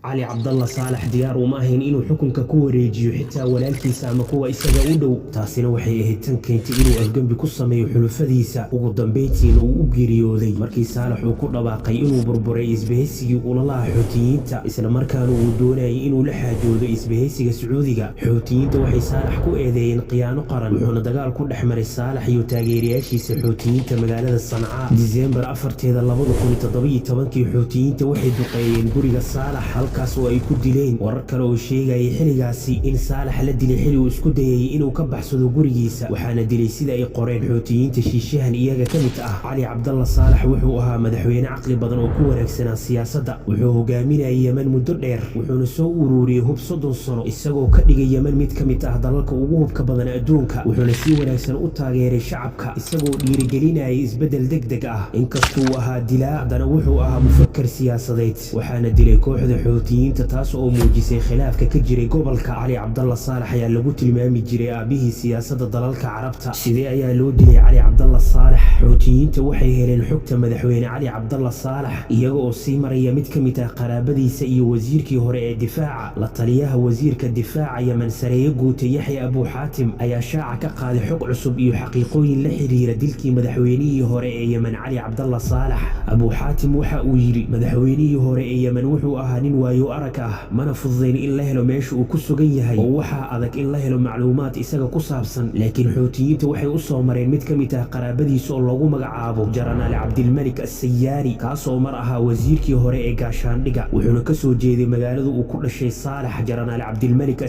Cali Cabdalla Saalax diyaar uma ahayn inuu xukunka ku wareejiyo xitaa walaalkiisa ama kuwa isaga u dhow. Taasina waxay ahayd tan keentay inuu afgembi ku sameeyo xulufadiisa, ugu dambeyntiina uu u geeriyooday markii Saalax uu ku dhawaaqay inuu burburay isbahaysigii ulalaha Xuutiyiinta, isla markaana uu doonayay inuu la xaajoodo isbahaysiga Sacuudiga. Xuutiyiinta waxay Saalax ku eedeeyeen khiyaano qaran, wuxuuna dagaal ku dhex maray Saalax iyo taageerayaashiisa Xuutiyiinta magaalada Sancaa. Diseembar 4-teeda 2017-kii, Xuutiyiinta waxay duqeeyeen guriga Saalax, halkaas oo ay ku dileen. Warar kale oo sheegayay xilligaasi in Saalax la dilay xili uu isku dayay inuu ka baxsado gurigiisa, waxaana dilay, sida ay qoreen Xuutiyiinta, shiishahan iyaga ka mid ah. Cali Cabdalla Saalax wuxuu ahaa madaxweyne caqli badan oo ku wanaagsanaa siyaasadda. Wuxuu hogaaminayay Yemen muddo dheer, wuxuuna soo ururiyey hub 30 sano, isagoo ka dhigay Yemen mid ka mid ah dalalka ugu hubka badan adduunka. Wuxuuna si wanaagsan u taageeray shacabka, isagoo dhiirigelinayay isbeddel degdeg ah. Inkastuu ahaa dilaa, haddana wuxuu ahaa mufakar siyaasadeed, waxaana dilay kooxda Xuutiyiinta, taas oo muujisay khilaafka ka jiray gobolka. Cali Cabdalla Saalax ayaa lagu tilmaami jiray aabihii siyaasadda dalalka Carabta. Sidee ayaa loo dilay Cali Cabdalla Saalax? Xuutiyiinta waxay heleen xogta madaxweyne Cali Cabdalla Saalax iyaga oo sii maraya mid ka mid ah qaraabadiisa iyo wasiirkii hore ee difaaca. La taliyaha wasiirka difaaca Yemen, sareeye guute Yaxya Abu Xaatim, ayaa shaaca ka qaaday xog cusub iyo xaqiiqooyin la xiriira dilkii madaxweynihii hore ee Yemen, Cali Cabdalla Saalax. Abu Xaatim waxa uu yidhi: "Madaxweynihii hore ee Yemen wuxuu ahaa nin waayo arag ah, mana fududayn in la helo meesha uu ku sugan yahay, oo waxaa adag in la helo macluumaad isaga ku saabsan. Laakiin Xuutiyiinta waxay u soo mareen mid ka mid ah qaraabadiisa oo lagu magacaabo Jenaraal Cabdilmalik Assayaani, kaasoo mar ahaa wasiirkii hore ee gaashaandhiga, wuxuuna ka soo jeeday magaalada uu ku dhashay Saalax. Jenaraal Cabdilmalik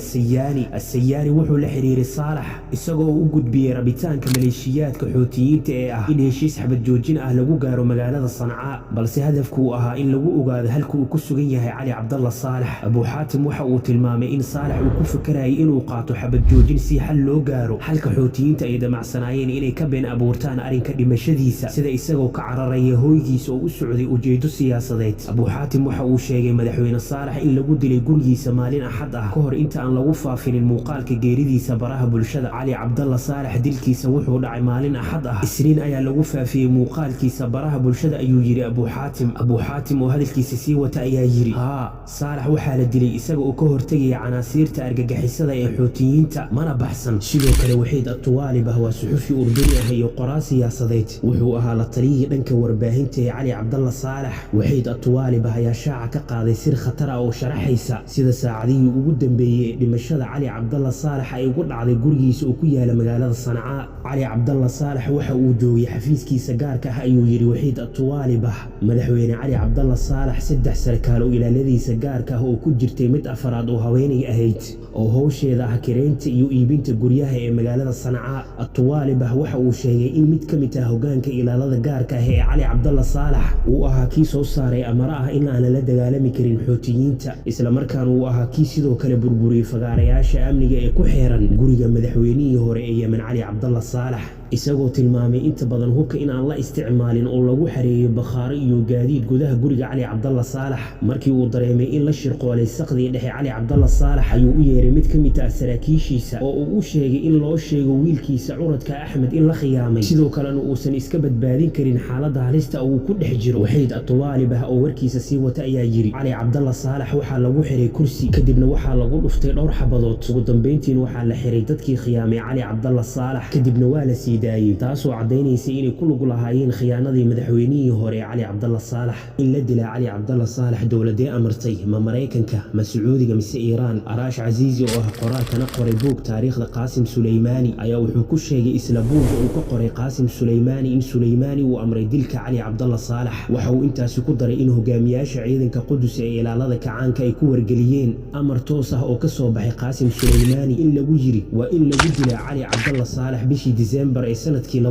Assayaani wuxuu la xiriiray Saalax, isagoo u gudbiyey rabitaanka maleeshiyaadka Xuutiyiinta ee ah in heshiis xabad joojin ah lagu gaaro magaalada Sancaa, balse hadafku uu ahaa in lagu ogaado halka uu ku sugan yahay Cali Cabdalla Saalax. Abu Xaatim waxa uu tilmaamay in Saalax uu ku fakarayay inuu qaato xabad joojin si xal loo gaaro, halka Xuutiyiinta ay damacsanaayeen inay ka been abuurtaan arrinka dhimashadiisa, sida isagoo ka cararaya hoygiisa oo u socday ujeedo siyaasadeed. Abu Xaatim waxa uu sheegay madaxweyne Saalax in lagu dilay gurigiisa maalin Axad ah, ka hor inta aan lagu faafinin muuqaalka geeridiisa baraha bulshada. Cali Cabdalla Saalax dilkiisa wuxuu dhacay maalin Axad ah, Isniin ayaa lagu faafiyey muuqaalkiisa baraha bulshada, ayuu yidhi Abu Xaatim. Abu Xaatim oo hadalkiisa sii wata ayaa yidhi: "Haa, Saalax waxaa la dilay isaga oo ka hortegaya canaasiirta argagixisada ee Xuutiyiinta, mana baxsan." Sidoo kale, Waxiid Atuwaalibah waa suxufi Urduni ah iyo qoraa siyaasadeed. Wuxuu ahaa la taliyihii dhanka warbaahinta ee Cali Cabdalla Saalax. Waxiid Atuwaalibah ayaa shaaca ka qaaday sir khatar ah oo sharaxaysa sida saacadihii ugu dambeeyey ee dhimashada Cali Cabdalla Saalax ay ugu dhacday gurigiisa oo ku yaala magaalada Sancaa. "Cali Cabdalla Saalax waxa uu joogay xafiiskiisa gaarka ah," ayuu yidhi Waxiid Atuwaalibah. "Madaxweyne Cali Cabdalla Saalax, saddex sarkaal oo ilaaladiisa gaarka ah oo ku jirtay mid afaraad oo haweenay ahayd oo howsheeda ah kireynta iyo iibinta guryaha ee magaalada Sancaa." Atuwaalibah waxa uu sheegay in mid ka mid ah hogaanka ilaalada gaarka ah ee Cali Cabdalla Saalax uu ahaa kii soo saaray amaro ah in aanan la dagaalami karin Xuutiyiinta, islamarkaana uu ahaa kii sidoo kale burburiyey fagaarayaasha amniga ee ku xeeran guriga madaxweynihii hore ee Yemen, Cali Cabdalla Saalax, isagoo tilmaamay inta badan hubka in aan la isticmaalin oo lagu xareeyo bakhaaro iyo gaadiid gudaha guriga Cali Cabdalla Saalax. Markii uu dareemay in la shirqoolay saqdii dhexe, Cali Cabdalla Saalax ayuu u yeeray mid ka mid ah saraakiishiisa oo uu u sheegay in loo sheego wiilkiisa curadka Axmed in la khiyaamay, sidoo kalena uusan iska badbaadin karin xaaladda halista uu ku dhex jiro. Waxiid Atuwaalibah oo warkiisa sii wata ayaa yidhi: "Cali Cabdalla Saalax waxaa lagu xiray kursi, kadibna waxaa lagu dhuftay dhowr xabadood. Ugu dambeyntiina waxaa la xiray dadkii khiyaamay Cali Cabdalla Saalax, kadibna waa la sii daayey, taasoo caddaynaysa inay ku lug lahaayeen khiyaanadii madaxweynihii hore, Cali Cabdalla Saalax." In la dilaa Cali Cabdalla Saalax dowladee amartay? Ma Maraykanka, ma Sacuudiga, mise Iiraan? Araash Casiisi oo ah qoraal kana qoray buug taariikhda Qaasim Suleymaani ayaa wuxuu ku sheegay isla buugga uu ka qoray Qaasim Suleymaani in Suleymaani uu amray dilka Cali Cabdalla Saalax. Waxa uu intaasi ku daray in hogaamiyaasha ciidanka Qudus ee ilaalada kacaanka ay ku wargeliyeen amar toos ah oo ka soo baxay Qaasim Suleymaani in lagu yiri waa in lagu dilaa Cali Cabdalla Saalax bishii Diseembar ee sanadkii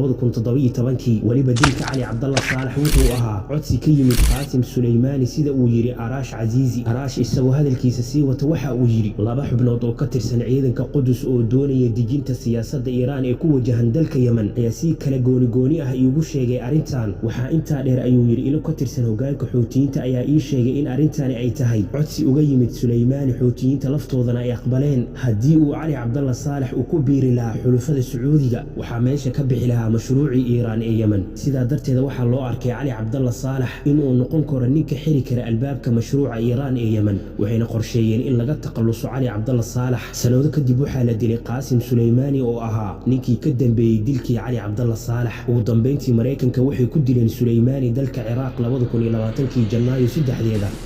2017-kii. Weliba dilka Cali Cabdalla Saalax wuxuu ahaa codsi ka yimid Qaasim Suleymaani, sida uu yiri Araash Casiisi. Araash isagoo hadalkiisa sii wata waxa uu yidhi: "Laba xubnood oo ka tirsan ciidanka Qudus oo doonaya dejinta siyaasadda Iiraan ee ku wajahan dalka Yemen ayaa si kala gooni-gooni ah iigu sheegay arrintan. Waxaa intaa dheer," ayuu yidhi, "ilo ka tirsan hogaanka Xuutiyiinta ayaa ii sheegay in arrintani ay tahay codsi uga yimid Suleymaani, Xuutiyiinta laftoodana ay aqbaleen." Haddii uu Cali Cabdalla Saalax uu ku biiri lahaa xulufada Sacuudiga, waxaa meesha meesha ka bixi lahaa mashruucii Iiraan ee Yemen. Sidaa darteeda waxaa loo arkay Cali Cabdalla Saalax inuu noqon karo ninka xiri kara albaabka mashruuca Iiraan ee Yemen, waxayna qorsheeyeen in laga takhaluso Cali Cabdalla Saalax. Sanado kadib waxaa la dilay Qaasim Suleymaani oo ahaa ninkii ka dambeeyey dilkii Cali Cabdalla Saalax. Ugu dambeyntii Maraykanka waxay ku dileen Suleymaani dalka Ciraaq 2020-kii Janaayo 3-deeda.